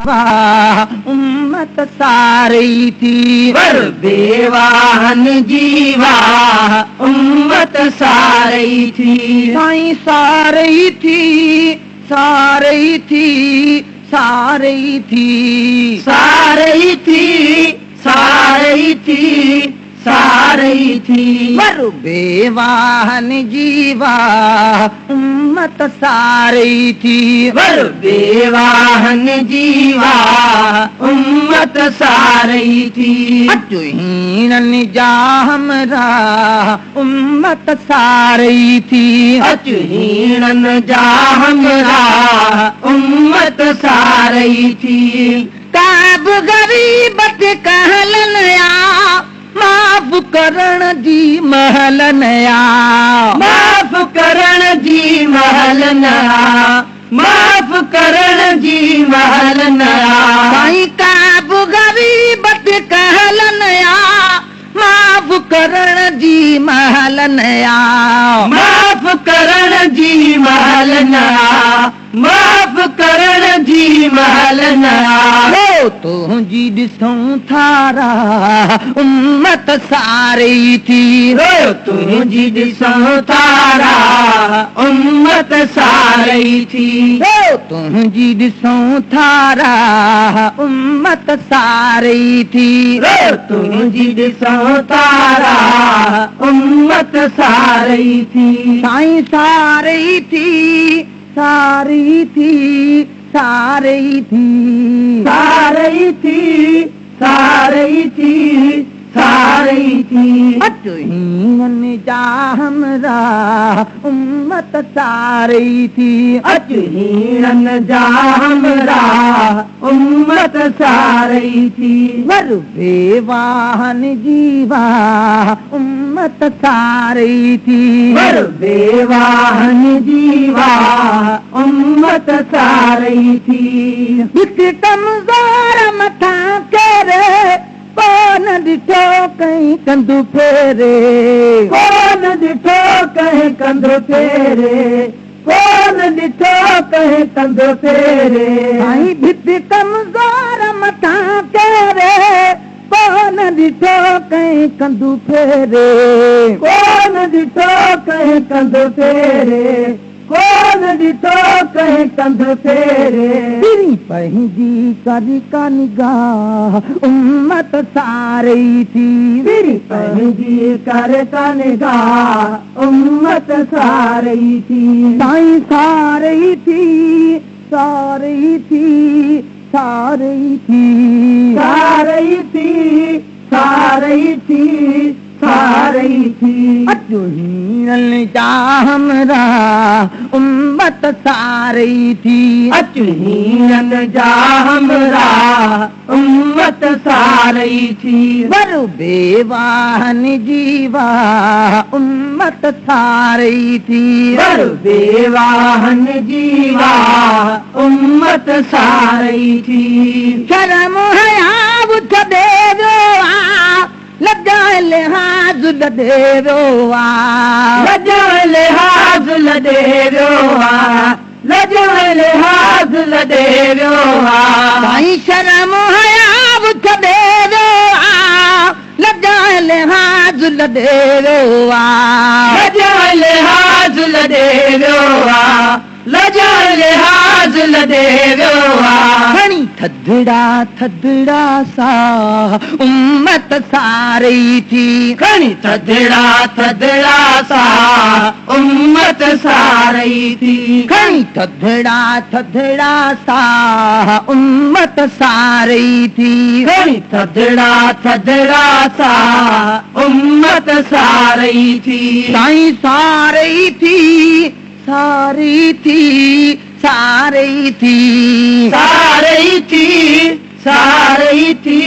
واهه امت ساري ٿي. ور بيواهن جي واهه امت ساري ٿي. سائين ساري ٿي، ساري ٿي، ساري ٿي. ساري ٿي، ساري ٿي، ساري ٿي. ور بيواهن جي واهه امت ساري ٿي. ور بيواهن جي واهه امت ساري ٿي. اچ هيڻن جا همراهه امت ساري ٿي. اچ هيڻن جا همراهه امت ساري ٿي. ڪا به غريب تي ڪهل نه آ، معاف ڪرڻ جي مهل نه آ. معاف ڪرڻ جي مهل نه آ، معاف ڪرڻ جي مهل نه آ. سائين ڪا به غريب تي ڪهل نه آ، معاف ڪرڻ جي مهل نه آ. معاف ڪرڻ جي مهل نه آ، معاف ڪرڻ جي مهل نه آ. رو تنهنجي ڏسون ٿا راهه امت ساري ٿي. رو تنهنجي ڏسون ٿا راهه امت ساري ٿي. رو تنهنجي ڏسون ٿا راهه امت ساري ٿي. رو تنهنجي ڏسون ٿا راهه امت ساري ٿي. سائين ساري ٿي، ساري ٿي، ساري ٿي. ساري ٿي، ساري ٿي، ساري ٿي. اچ هيڻن جا همراهه امت ساري ٿي. اچ هيڻن جا همراهه امت ساري ٿي. ور بيواهن جي واهه امت ساري ٿي. ور بيواهن جي واهه امت ساري ٿي. ڏس ڪمزور مٿان ڪيري، ڪونه ڏٺو ڪنهن ڪنڌ ڦيري. ڪونه ڏٺو ڪنهن ڪنڌ ڦيري، ڪونه ڏٺو ڪنهن ڪنڌ ڦيري. سائين ڀت ڪمزور مٿان ڪيري، ڪونه ڏٺو ڪنهن ڪنڌ ڦيري. ڪونه ڏٺو ڪنهن ڪنڌ ڦيري، ڪونه ڏٺو ڪنهن ڪنڌ ڦيري. پرين پنهنجي ڪر ڪا نگاهه امت ساري ٿي. پرين پنهنجي ڪر ڪا نگاهه امت ساري ٿي. سائين ساري ٿي، ساري ٿي، ساري ٿي. ساري ٿي، ساري ٿي، ساري ٿي. اچ هيڻن جا همراهه امت ساري ٿي. اچ هيڻن جا همراهه امت ساري ٿي. ور بيواهن جي واهه امت ساري ٿي. ور بيواهن جي واهه امت ساري ٿي. شرم حيا به ڇڏي ويو آ، لڄ لحاظ لڏي ويو آ. لڄ لحاظ لڏي ويو آ، لڄ لحاظ لڏي ويو آ. سائين شرم حيا به ڇڏي ويو آ، لڄ لحاظ لڏي ويو آ. لڄ لحاظ لڏي ويو آ، لڄ لحاظ لڏي ويو آ. کڻي ٿڌڙا ٿڌڙا ساهه امت ساري ٿي. کڻي ٿڌڙا ٿڌڙا ساهه امت ساري ٿي. کڻي ٿڌڙا ٿڌڙا ساهه امت ساري ٿي. کڻي ٿڌڙا ٿڌڙا ساهه امت ساري ٿي. سائين ساري ٿي، ساري ٿي، ساري ٿي. ساري ٿي، ساري ٿي،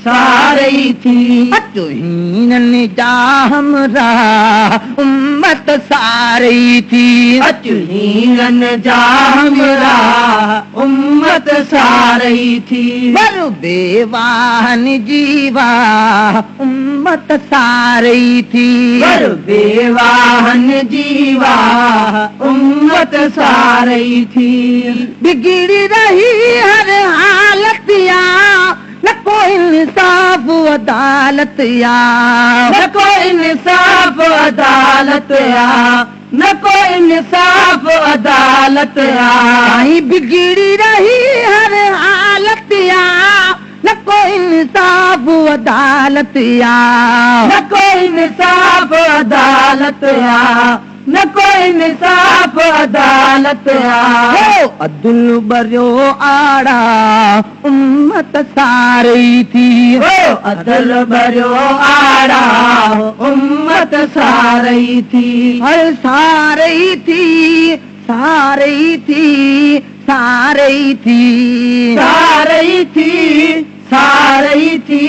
ساري ٿي. اچ هيڻن جا همراهه امت ساري ٿي. اچ هيڻن جا همراهه امت ساري ٿي. ور بيواهن جي واهه امت ساري ٿي. ور بيواهن جي واهه امت ساري ٿي. بگڙي رهي هر अदालत आ। न को इंसाफ़ अदालत आ, न को इंसाफ़ अदालत आ। साईं बिगड़ी रही हर हालत आ, न को इंसाफ़ अदालत आ। न को इंसाफ़ अदालत आ, न को इंसाफ़ अदालत आ। हो अदुल भरियो आड़ा उम्मत सारई थी। हो अदल भरियो आड़ा उम्मत सारई थी। हर सारई थी, सारई थी, सारई थी। सारई थी, सारई थी,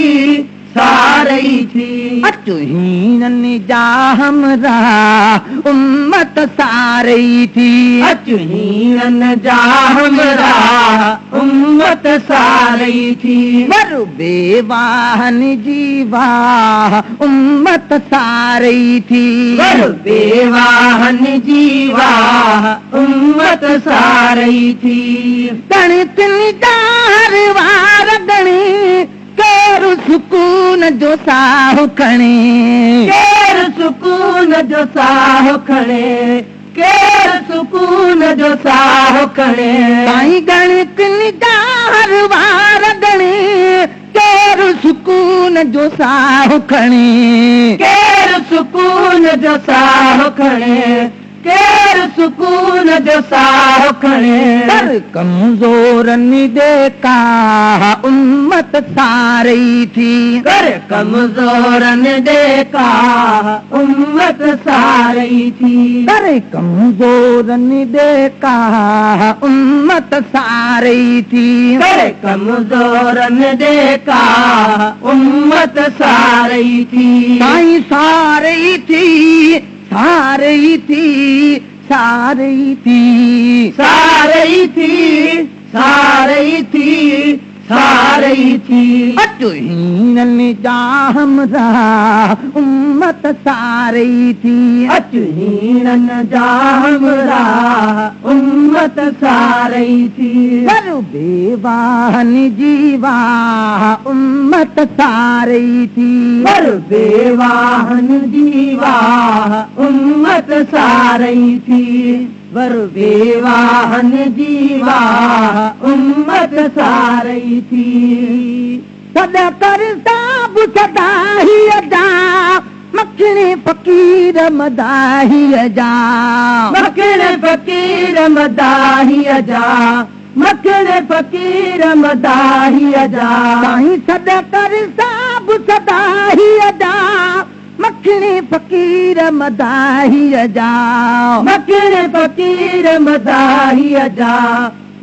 सारई थी। अच हीननि जा हमरा उम्मत सारई थी। अच हीननि जा हमरा उम्मत सारई थी। वर बेवाहनि जी वाह उम्मत सारई थी। वर बेवाहनि जी वाह उम्मत सारई थी। गणितनि जा हर वार गणी, केरु सुकून जो साह खणे। केरु सुकून जो साह खणे, केरु सुकून जो साह खणे। साईं गणितनि जा हर वार गणी, केरु सुकून जो साह खणे। केरु सुकून जो साह खणे, केरु सुकून जो साह खणे। पर कमज़ोरनि ॾे का उम्मत सारई थी। कर कमज़ोरनि ॾे का उम्मत सारई थी। कर कमज़ोरनि ॾे का उम्मत सारई थी। कर कमज़ोरनि ॾे का उम्मत सारई थी। साईं सारई थी, सारई थी, सारई थी। सारई थी, सारई थी, सारई थी। अच हीननि जा हमरा उम्मत सारई थी। अच हीननि जा हमरा उम्मत सारई थी। वर बेवाहनि जी वाह उम्मत सारई थी। वर बेवाहनि जी वाह उम्मत सारई थी। वर बेवाहनि जी वाह उम्मत सारई थी। सदा कर साब सदा ही अदा, मखणे फ़कीर मदाही जा। मखणे फ़कीर मदाही जा, मखणे फ़कीर मदाही जा। साईं सदा कर साब सदा ही अदा, मखणे फ़कीर मदाही जा। मखणे फ़कीर मदाही जा,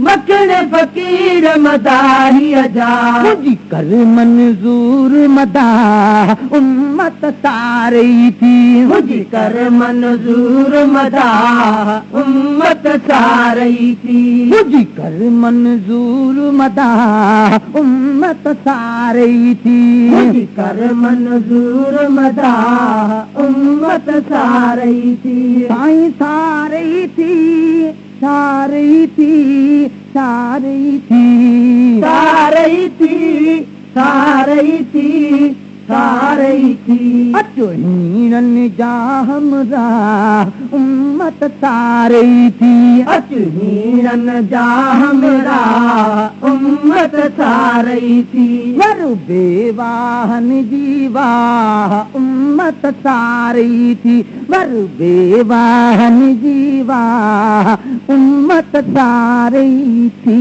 मखणे फ़कीर मदाही जा। मुंहिंजी कर मंज़ूर मदा उम्मत सारई थी। मुंहिंजी कर मंज़ूर मदा उम्मत सारई थी। मुंहिंजी कर मंज़ूर मदा उम्मत सारई थी। मुंहिंजी कर मंज़ूर मदा उम्मत सारई थी। साईं सारई थी, सारई थी, सारई थी। सारई थी, सारई थी, सारई थी। अच हीननि जा हमरा उम्मत सारई थी। अच हीननि जा हमरा उम्मत सारई थी। वर बेवाहनि जी वाह उम्मत सारई थी। वर बेवाहनि जी वाह उम्मत सारई थी।